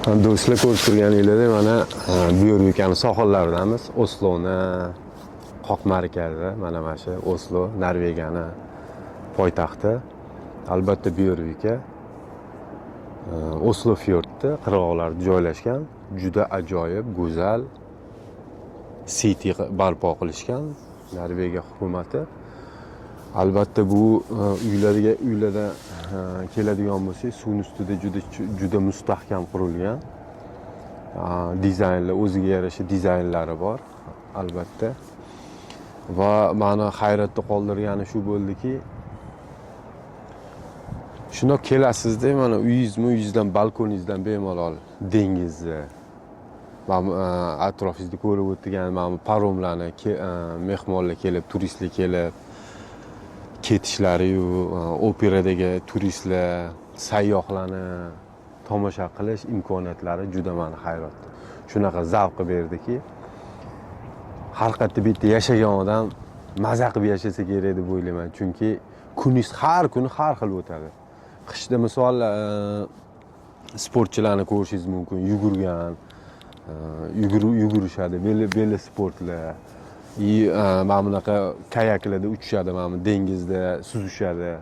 Do'stlar, ko'rib turganinglardek, mana Byorvikani sohillaridamiz. Osloni qoq markazi, mana shu Oslo, Norvegiyani poytaxti. Albatta, Byorvika. Oslo fjordda, qirg'oqlarida joylashgan, juda ajoyib, go'zal city barpo qilishgan Norvegiya hukumati. Albatta, bu uylarda keladigan bo'lsak, suvni ustida juda juda mustahkam qurilgan. Dizaynlar, o'ziga yarasha dizaynlari bor, albatta. Va mani hayratda qoldirgani shu bo'ldiki, shundoq kelasizda, mana uyingizmi, uyingizdan, balkoningizdan bemalol dengizni, mana bu, atrofingizda ko'rib o'tirgan mana bu paromlarni, mehmonlar kelib, turistlar kelib ketishlariyu operadagi turistlar, sayyohlarni tomosha qilish imkoniyatlari juda mani hayratda shunaqa zavq berdiki, har qayerda bu yerda yashagan odam maza qilib yashasa kerak deb o'ylayman, chunki kuningiz har kuni har xil o'tadi. Qishda, misol, sportchilarni ko'rishingiz mumkin, yugurgan, yugurishadi, velosportlar и mana bunaqa kayaklarda uchishadi, mana bu dengizda suzishadi.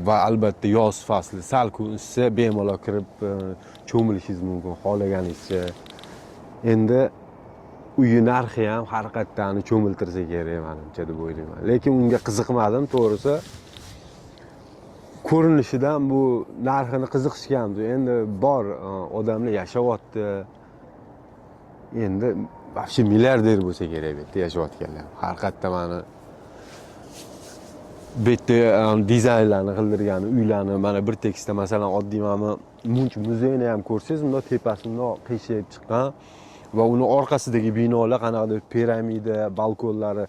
Va albatta, yoz fasli sal kun isisa, bemalol kirib cho'milishingiz mumkin xohlaganingizcha. Endi uyi narxi ham har qayerdan cho'miltirsa kerak, manimcha, deb o'ylayman, lekin unga qiziqmadim, to'g'risi. Ko'rinishidan bu narxini qiziqishgan endi bor, odamlar yashayapti. Endi вообще milliarder bo'lsa kerak bu yerda yashayotganlar. Har qayerda mani bu yerda dizaynlarni qildirgan uylarni, mana bir tekisda, masalan, oddiy mana bu Munch muzeyini ham ko'rsangiz, bundoq tepasi bundoq qiyshayib chiqqan va uni orqasidagi binolar qanaqadir piramida, balkonlari,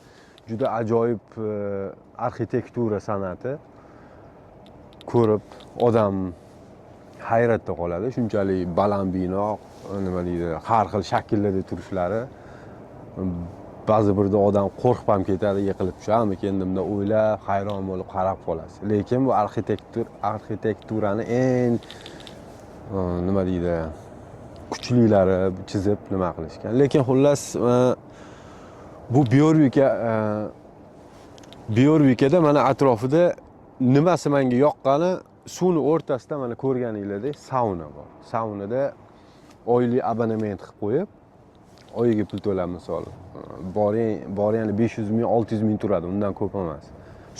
juda ajoyib arxitektura san'ati ko'rib odam hayratda qoladi. Shunchalik baland bino, nima deydi, har xil shakllarda turishlari, ba'zi birda odam qo'rqib ham ketadi, yiqilib tusharmikin deb bunday o'ylab, hayron bo'lib qarab qolasiz. Lekin bu arxitekturani eng nima deydi, kuchlilari chizib, nima qilishgan. Lekin xullas, bu Byorvikada mana atrofida nimasi menga yoqqani, suvni o'rtasida, mana ko'rganinglardek, sauna bor. Saunada oylik abonement qilib qo'yib, oyiga pul to'lab, misol, boring, borgani 500 ming, 600 ming turadi, undan ko'p emas.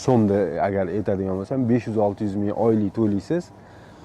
So'mda agar aytadigan bo'lsam, 500-600 ming oylik to'laysiz.